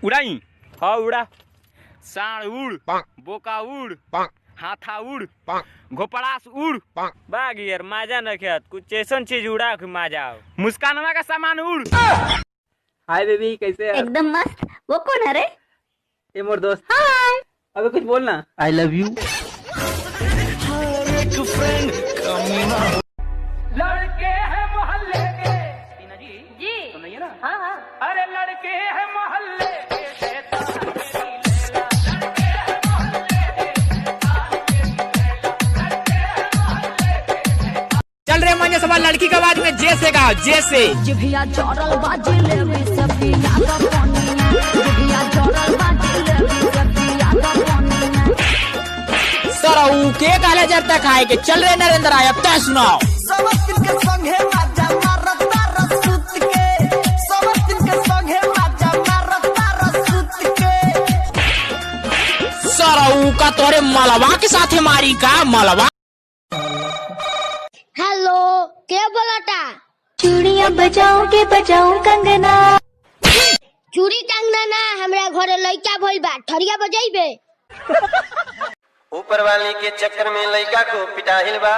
उड़ाई? हाँ, उड़ा। साढ़ उड़, बोका उड़, हाथा उड़, घोपड़ास उड़। बाग यार, मजा न खेत। कुछ ऐसन चीज उड़ा के मजा आओ। मुस्कानवा का सामान उड़। हाय बेबी, कैसे है? एकदम मस्त। वो कौन है रे? ये मोर दोस्त। हाय। अबे, कुछ बोलना। I love you. लड़के हैं मोहल्ले के जी हाँ हाँ अरे लड़के हैं मोहल्ले के। चल रे मंजे सवाल, लड़की के आवाज में जे से गाओ, जे से। जिभिया चढ़ल बा जिलेबी से पिया द पनिया। जिभिया चढ़ल बा जिलेबी से पिया द पनिया। सरऊ के काले जब तक आए के। चल रे नरेंद्र आए, अब तय सुनाओ। सब के संगे माजा मारत तार सुत के, सब के संगे माजा मारत तार सुत के। सरऊ का तोरे मलवा के साथे मारी का मलवा। हेलो, के बोलता? चूड़ियां बजाऊं के बजाऊं कंगना? चूड़ी टांगना ना, हमरा घरे लइका भइल बा, ठरिया बजाइबे। ऊपर वाली के चक्कर में लड़का को पिटाहिल बा।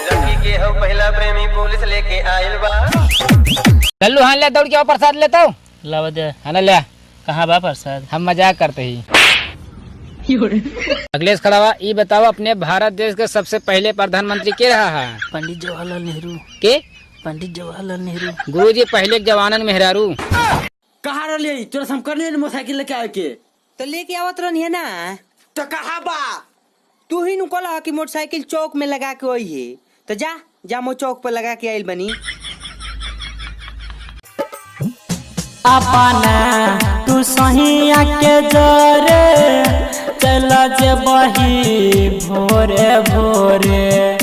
लड़की के हो पहला प्रेमी पुलिस लेके आइल बा। लल्लू, हाँ ले, दौड़ के आओ, प्रसाद लेता हूँ। लावा दे। हाँ ना, ले। कहाँ बा प्रसाद? हम मजाक करते ही। अखिलेश खड़ा हुआ, ये बताओ, अपने भारत देश के सबसे पहले प्रधानमंत्री के रहा है? पंडित जवाहरलाल नेहरू। के? पंडित जवाहरलाल नेहरू। गुरुजी, पहले के जवानन मेहरारू। कहाँ रहली? तोरा से हम करने मोटरसाइकिल लेके आए के। तो लेके आवत रहनी है ना। तो कहाँ बा? तू ही नु कहला कि मोटरसाइकिल चौक में लगा के आई है, तो जा जा, मो चौक पर लगा के आइल बनी। अपना तू सहिया के जोरे चल जे बही भोरे भोरे।